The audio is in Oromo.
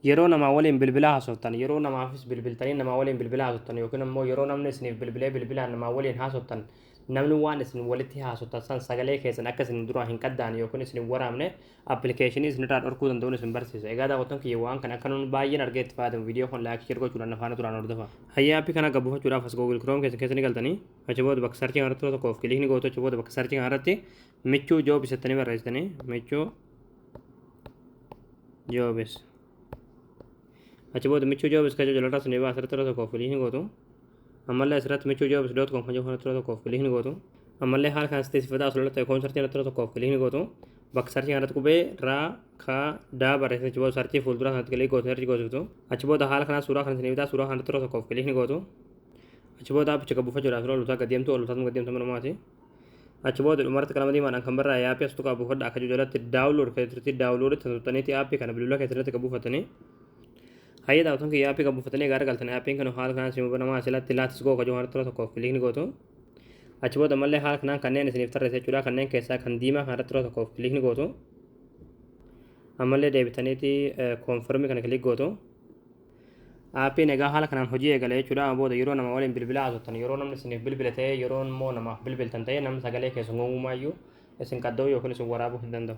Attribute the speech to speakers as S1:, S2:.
S1: Yeroo namaa waliin bilbila haasoftan, yeroo namaafis bilbiltanii namaa waliin bilbila haasoftan, yookiin immoo yeroo namni isiniif bilbilee bilbilaan namaa waliin haasoftan, namni waan isin walitti haasoftan san sagalee keessan akka isin duraa hin qaddaane yookiin isin hin waraabne appilikeeshinii isinirraa dhorkuu danda'uun isin barsiisa. Egaa daawwattoon kiyya, waan kana akka nuun baay'een argee itti fayyadamu, viidiyoo kun like, share gochuudhaan afaana turaan hordofa. Hayyee, aappii kana gabbuufachuudhaaf as Google Chrome keessan keessa ni galtanii, achi booda bakka search kanarratti yeroo tokkoof click ni gootu. Achi booda bakka search kanarratti Michuu Jobs jettanii barreessitanii, Michuu Jobs. Achi booda Michuu Jobs kan jedhu jalarraa isin ba'a, asirratti yeroo tokkoof click ni gootu. Ammallee asirratti michuujobs.com kan jedhu kanatti yeroo tokkoof click ni gootu. Ammallee haala kanas teessifataa asirratti icon search irratti yeroo tokkoof click ni gootu. Bakka search kanarratti qubee raa kaa daa barreessite, achi booda search fuuldura kanatti click gootu, search goosiftu. Achi booda haala kanaa suuraa kan isin bitaa, suuraa kanatti yeroo tokkoof click ni gootu. Achi booda aappicha gabbuufachuudhaaf yeroo olutaa gad deemtu, olutaa gad deemtu manumaati. Achi booda dhumarratti qalama diimaadhaan kan barraa'e aappii as tuqaa buufadha akka jiru jalatti download keessatti download itti tuqxaniiti aappii kana bilbila keessatti gabbuufatanii. Hayyee daawwattoon kiyya, aappii gabbuufatanii gaara galtanii, aappiin kun haala kanaan isin banamaa, asirratti let's go kan jiru kanatti tokkoof click ni gootu. Achi booda mallee haala kanaan kanneen isiniif tarreessa jechuudha. Kanneen keessaa kan diimaa kanarratti yeroo tokkoof click ni gootu. Ammallee deebitaniiti confirm kana click gootu. Aappiin egaa haala kanaan hojii eegale jechuudha. Booda yeroo nama waliin bilbila haasoftan, yeroo namni isiniif bilbile ta'ee, yeroo immoo namaaf bilbiltan ta'ee, namni sagalee keessan gonkummaayyuu isin qadda'uu yookiin isin waraabuu hin danda'u.